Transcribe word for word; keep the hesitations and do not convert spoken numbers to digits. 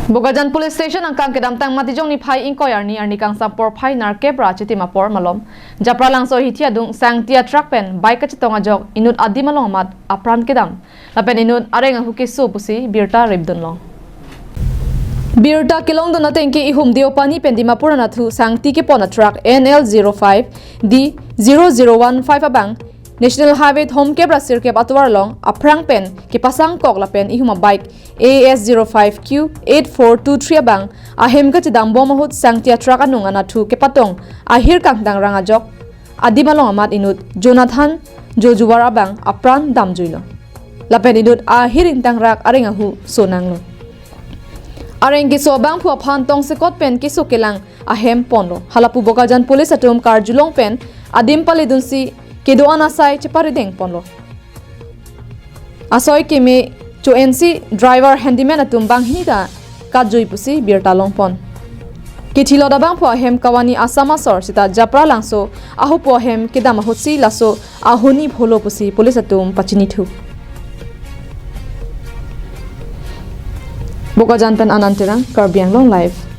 Bokajan Police Station angkang kedamtang Matijong niphai ingkoi arni, arni kangsam porphai nerkep ra chitim apor malom Japralangso ahithi adung sangti atruck pen bike kachetong ajok inut adim along amat apran kedam lapen inut areng ahu keso pusi birta ripdunlong. Birta kelongdun atengke ihum Deopani pen Dimapur anatthu sangti kepon atruck N L zero five D zero zero one five abang National Highway thomkep ra sirkep atovar along aphrang pen kepasangkok lapen ihum abike A S zero five Q eight four two three abang ahem kachedambom ahut sangti atruck anung anatthu kepatong ahir kangdang rang ajok adim along amat inut Jonathan Jojuwar abang apran damjuilo. Lapen inut ahir ingtangrak areng ahu sonanglo. Areng keso abangphu aphan tongsekot pen keso kelang ahem ponlo. Halapu Bokajan Police atum karjulong pen adim paledunsi kedo-an asai cheparideng ponlo. Asoi keme cho-ensi driver handyman atum banghini ta katjui pusi birta longpon. Kethilot abangphu ahem kavani Assam asor sita Japralangso ahupo ahem kedam ahutsi laso ahuni pholo pusi police atum pachinithu. Bokajan pen Anand Terang, Karbi Anglong Live.